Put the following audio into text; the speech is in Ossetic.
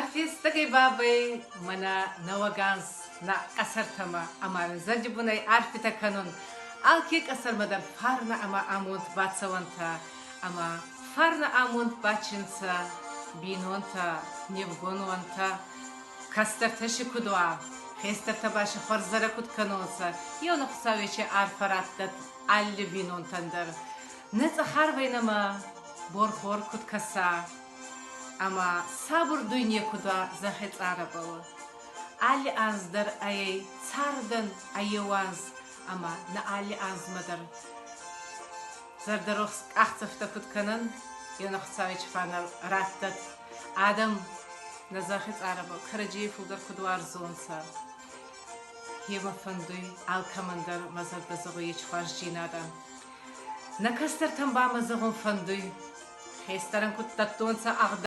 Ӕрфестӕгӕй бабӕй мӕнӕ Нӕуӕг анз нӕ къӕсӕртӕмӕ ӕма зӕрдибунӕй арфитӕ кӕнун. Алке къӕсӕрмӕ дӕр фарнӕ ӕма амонд бацӕуӕнтӕ ӕма фарнӕ амонд бачинцӕ бийнонтӕ, не вгон уӕнтӕ, кӕстӕртӕ си куд уа, хестӕртӕ ба си хуӕрзӕрӕ куд кӕнонцӕ, еунӕг Хуцауечи арфӕ раттӕд алли бийнонтӕн дӕр. Нӕ цъӕх арвӕй нӕмӕ борхор куд кӕса, ӕма сабур дуйне куд уа зӕххи цъарӕбӕл. Алли анз дӕр ӕй цардӕн ӕ еу анз ӕма нӕ алли анзмӕ дӕр зӕрдӕрохс къахдзӕфтӕ куд кӕнӕн, еунӕг Хуцауи фарнӕ раттӕд адӕм нӕ зӕххи цъарӕбӕл кӕрӕдзей фулдӕр куд уарзонцӕ. Гъема фӕндуй алкӕмӕн дӕр мӕ зӕрдӕ зӕгъуй ечи хуарздзийнадӕ. Нӕ кӕстӕртӕн ба мӕ зӕгъун фӕндуй, хестӕрӕн куд дӕттонцӕ ӕгъдау.